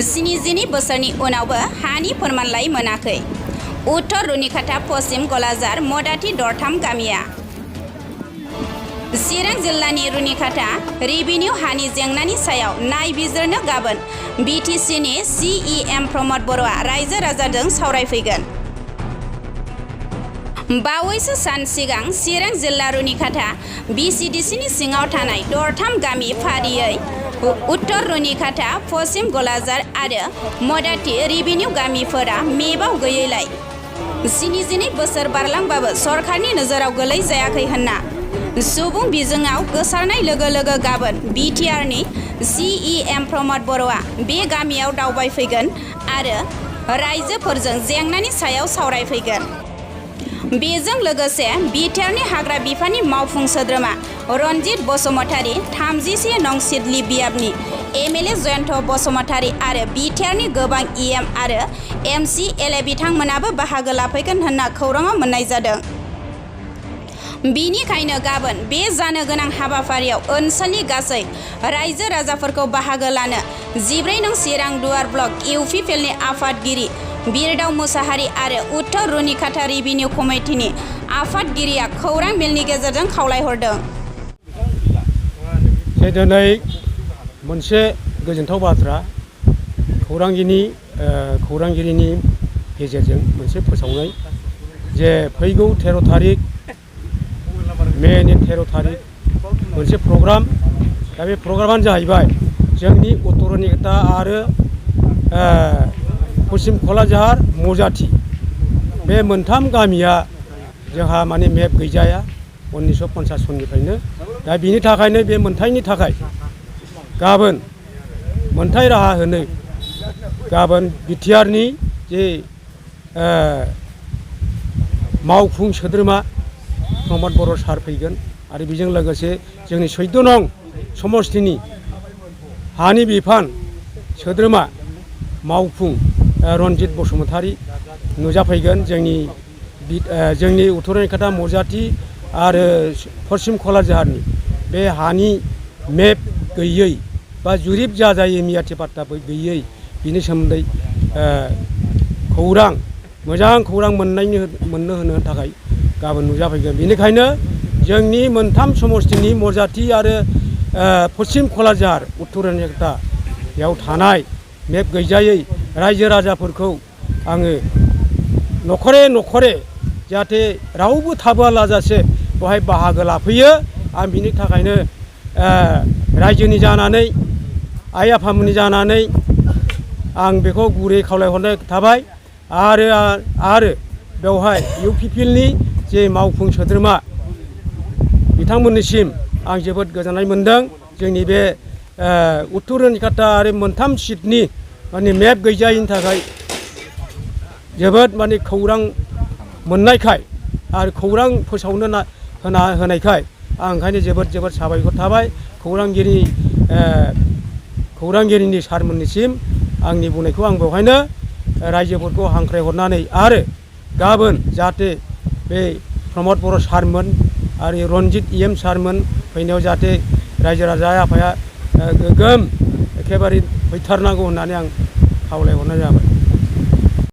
स्निजिनि बोसोरनि उनावबो हानि फोरमानलाइ मोनाखै। उत्तर रुनिखाता पश्चिम गलाजार मदाथि दरथाम गामिया। चिरां जिल्लानि रुनिखाता रेभिनिउ हानि जेंनानि सायाव नायबिजिरनो गाबोन बिटिसिनि CEM प्रमद बर'आ रायजो राजाजों सावरायफैगोन। बावैसो सान सिगां चिरां जिल्ला रुनिखाता BCDCनि सिङाव थानाय दरथाम गामि फारियै उत्तर रुनिखाता, पश्चिम गलाजार आरो मदाथि रेभिनिउ गामिफोरा मेपआव गैयैलाय स्निजिनै बोसोर बारलांबाबो सरकारनि नोजोराव गोलै जायाखै होनना सुबुं बिजोङाव गोसारनाय लोगो लोगो गाबोन BTRनि CEM प्रमद बर'आ बे गामियाव दावबायफैगोन आरो रायजोफोरजों जेंनानि सायाव सावरायफैगोन। बेजों लोगोसे BTRनि हाग्रा बिफाननि मावफुं सोद्रोमा रनजित बसुमतारी, 31 नं सिडली बियाबनि MLA जयन्त बसुमतारी आरो BTRनि गोबां EM आरो MCLA बिथांमोनाबो बाहागो लाफैगोन होनना खौराङाव मोननाय जादों। बिनिखायनो गाबोन बे जानो गोनां हाबाफारियाव ओनसोलनि गासै रायजो राजाफोरखौ बाहागो लानो 14 नं चिरां दुवार ब्लक UPPLनि आफादगिरि बिरदाव मुसाहारि आरो उत्तर रुनिखाता रेभिनिउ कमिटिनि आफादगिरिया खौरां मेलनि गेजेरजों खावलायहरदों। दिनै मोनसे गोजोनथाव बाथ्रा खौरांगिरिनि गेजेरजों मोनसे फोसावनाय जे फैगौ 13 थारिख मेनि 13 थारिख मोनसे प्रग्राम। दा बे प्रग्रामानो जाहैबाय जोंनि उत्तर रुनिखाता आरो पश्चिम गलाजार मजाथि बे मोनथाम गामिया जोंहा माने मेप गैजाया 1950 सननिफ्रायनो। दा बिनि थाखायनो बे मोनथायनि थाखाय गाबोन मोनथाय राहा होनो गाबोन BTRनि जे मावफुं सोद्रोमा प्रमद बर' सार फैगोन आरो बेजों लोगोसे जोंनि 14 नं समस्तिनि हानि बिफान सोद्रोमा मावफुं रनजित बसुमतारी नुजाफैगोन। जोंनि उत्तर रुनिखाता मजाथि आरो पश्चिम गलाजारनि बे हानि मेप गैयै बा जुरिब जाजायै मियाथि पाट्टाबो गैयै बिनि सोमोन्दै मोजां खौरां मोननो होनो थाखाय गाबोन नुजाफैगोन। बेनिखायनो जोंनि मोनथाम समस्तिनि मजाथि आरो पश्चिम गलाजार उत्तर रुनिखातायाव थानाय मेप गैजायै रायजो राजाफोरखौ आङो नखरे जाहाथे रावबो थाबोआलाजासे बेवहाय बाहागो लाफैयो। आं बिनि थाखायनो रायजोनि जानानै आइ आफामोननि जानानै आं बेखौ गुरै खावलायहरनाय थाबाय। आरो बेवहाय UPPLनि जे मावफुं सोद्रोमा बिथांमोननिसिम आं जोबोद गोजोननाय मोनदों। जोंनि बे उत्तर रुनिखाता आरो मोनथाम सिटनि माने मेप गैजायैनि थाखाय जोबोद माने खौरां मोननायखाय आरो खौरां फोसावनो होनायखाय आं ओंखायनो जोबोद साबायखर थाबाय खौरांगिरिनि सारमोननिसिम। आंनि बुंनायखौ आं बेवहायनो रायजोफोरखौ हांख्रायहरनानै आरो गाबोन जाहाथे बे प्रमद बर' सारमोन आरो रनजित EM सारमोन फैनायाव जाहाथे रायजो राजा आफाया गोगोम एखेबारे फैथारनांगौ होननानै आं खावलायहरनाय जाबाय।